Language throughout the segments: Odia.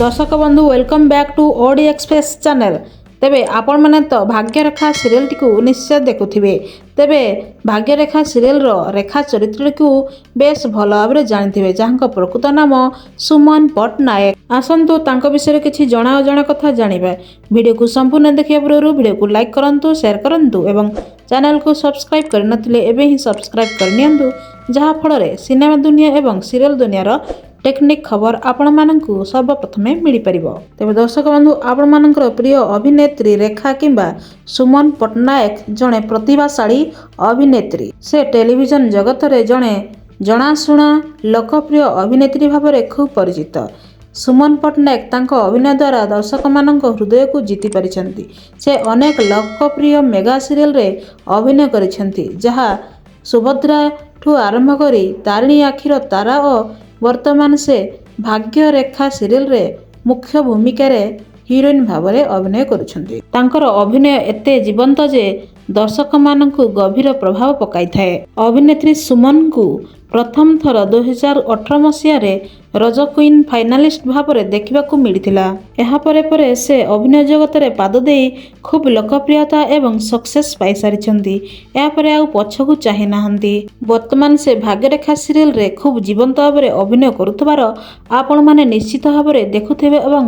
ଦର୍ଶକ ବନ୍ଧୁ, welcome back to OD Express channel। ତେବେ ଆପଣମାନେ ତ ଭାଗ୍ୟରେଖା ସିରିଏଲଟିକୁ ନିଶ୍ଚୟ ଦେଖୁଥିବେ। ତେବେ ଭାଗ୍ୟରେଖା ସିରିଏଲର ରେଖା ଚରିତ୍ରଟିକୁ ବେଶ ଭଲ ଭାବରେ ଜାଣିଥିବେ, ଯାହାଙ୍କ ପ୍ରକୃତ ନାମ ସୁମନ ପଟ୍ଟନାୟକ। ଆସନ୍ତୁ, ତାଙ୍କ ବିଷୟରେ କିଛି ଜଣା ଅଜଣା କଥା ଜାଣିବା। ଭିଡ଼ିଓକୁ ସମ୍ପୂର୍ଣ୍ଣ ଦେଖିବା ପୂର୍ବରୁ ଭିଡ଼ିଓକୁ ଲାଇକ୍ କରନ୍ତୁ, ସେୟାର କରନ୍ତୁ ଏବଂ ଚ୍ୟାନେଲକୁ ସବସ୍କ୍ରାଇବ୍ କରିନଥିଲେ ଏବେ ହିଁ ସବସ୍କ୍ରାଇବ୍ କରିନିଅନ୍ତୁ, ଯାହାଫଳରେ ସିନେମା ଦୁନିଆ ଏବଂ ସିରିଏଲ ଦୁନିଆର ଟେକ୍ନିକ୍ ଖବର ଆପଣମାନଙ୍କୁ ସର୍ବପ୍ରଥମେ ମିଳିପାରିବ। ତେବେ ଦର୍ଶକ ବନ୍ଧୁ, ଆପଣମାନଙ୍କର ପ୍ରିୟ ଅଭିନେତ୍ରୀ ରେଖା କିମ୍ବା ସୁମନ ପଟ୍ଟନାୟକ ଜଣେ ପ୍ରତିଭାଶାଳୀ ଅଭିନେତ୍ରୀ। ସେ ଟେଲିଭିଜନ ଜଗତରେ ଜଣେ ଜଣାଶୁଣା ଲୋକପ୍ରିୟ ଅଭିନେତ୍ରୀ ଭାବରେ ଖୁବ୍ ପରିଚିତ। ସୁମନ ପଟ୍ଟନାୟକ ତାଙ୍କ ଅଭିନୟ ଦ୍ୱାରା ଦର୍ଶକମାନଙ୍କ ହୃଦୟକୁ ଜିତି ପାରିଛନ୍ତି। ସେ ଅନେକ ଲୋକପ୍ରିୟ ମେଗା ସିରିଏଲରେ ଅଭିନୟ କରିଛନ୍ତି, ଯାହା ସୁଭଦ୍ରାଠୁ ଆରମ୍ଭ କରି ତାରିଣୀ ଆଖିର ତାରା ଓ ବର୍ତ୍ତମାନ ସେ ଭାଗ୍ୟରେଖା ସିରିଏଲରେ ମୁଖ୍ୟ ଭୂମିକାରେ ହିରୋଇନ୍ ଭାବରେ ଅଭିନୟ କରୁଛନ୍ତି। ତାଙ୍କର ଅଭିନୟ ଏତେ ଜୀବନ୍ତ ଯେ ଦର୍ଶକମାନଙ୍କୁ ଗଭୀର ପ୍ରଭାବ ପକାଇଥାଏ। ଅଭିନେତ୍ରୀ ସୁମନଙ୍କୁ ପ୍ରଥମ ଥର 2018 ମସିହାରେ ରଜ କୁଇନ୍ ଫାଇନାଲିଷ୍ଟ ଭାବରେ ଦେଖିବାକୁ ମିଳିଥିଲା। ଏହାପରେ ପରେ ସେ ଅଭିନୟ ଜଗତରେ ପାଦ ଦେଇ ଖୁବ୍ ଲୋକପ୍ରିୟତା ଏବଂ ସକ୍ସେସ୍ ପାଇସାରିଛନ୍ତି। ଏହାପରେ ଆଉ ପଛକୁ ଚାହିଁ ନାହାନ୍ତି। ବର୍ତ୍ତମାନ ସେ ଭାଗ୍ୟରେଖା ସିରିଏଲରେ ଖୁବ୍ ଜୀବନ୍ତ ଭାବରେ ଅଭିନୟ କରୁଥିବାର ଆପଣମାନେ ନିଶ୍ଚିତ ଭାବରେ ଦେଖୁଥିବେ ଏବଂ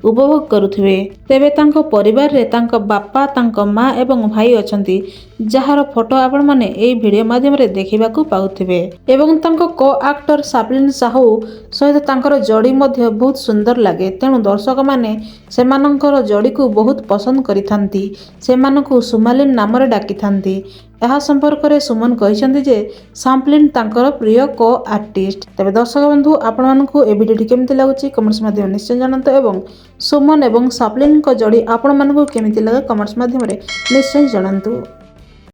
ଉପଭୋଗ କରୁଥିବେ। ତେବେ ତାଙ୍କ ପରିବାରରେ ତାଙ୍କ ବାପା, ତାଙ୍କ ମା ଏବଂ ଭାଇ ଅଛନ୍ତି, ଯାହାର ଫଟୋ ଆପଣମାନେ ଏହି ଭିଡ଼ିଓ ମାଧ୍ୟମରେ ଦେଖିବାକୁ ପାଉଥିବେ। ଏବଂ ତାଙ୍କ କୋ ଆକ୍ଟର ସାପ୍ଲିନ ସାହୁ ସହିତ ତାଙ୍କର ଯୋଡ଼ି ମଧ୍ୟ ବହୁତ ସୁନ୍ଦର ଲାଗେ। ତେଣୁ ଦର୍ଶକମାନେ ସେମାନଙ୍କର ଯୋଡ଼ିକୁ ବହୁତ ପସନ୍ଦ କରିଥାନ୍ତି। ସେମାନଙ୍କୁ ସୁମାଲିନ ନାମରେ ଡାକିଥାନ୍ତି। ଏହା ସମ୍ପର୍କରେ ସୁମନ କହିଛନ୍ତି ଯେ ସାମ୍ପଲିନ ତାଙ୍କର ପ୍ରିୟ କୋ ଆର୍ଟିଷ୍ଟ। ତେବେ ଦର୍ଶକ ବନ୍ଧୁ, ଆପଣମାନଙ୍କୁ ଏ ଭିଡ଼ିଓଟି କେମିତି ଲାଗୁଛି, କମେଣ୍ଟସ୍ ମାଧ୍ୟମରେ ନିଶ୍ଚୟ ଜଣାନ୍ତୁ ଏବଂ ସୁମନ ଏବଂ ସାପ୍ଲିନଙ୍କ ଯୋଡ଼ି ଆପଣମାନଙ୍କୁ କେମିତି ଲାଗେ, କମେଣ୍ଟସ୍ ମାଧ୍ୟମରେ ନିଶ୍ଚୟ ଜଣାନ୍ତୁ।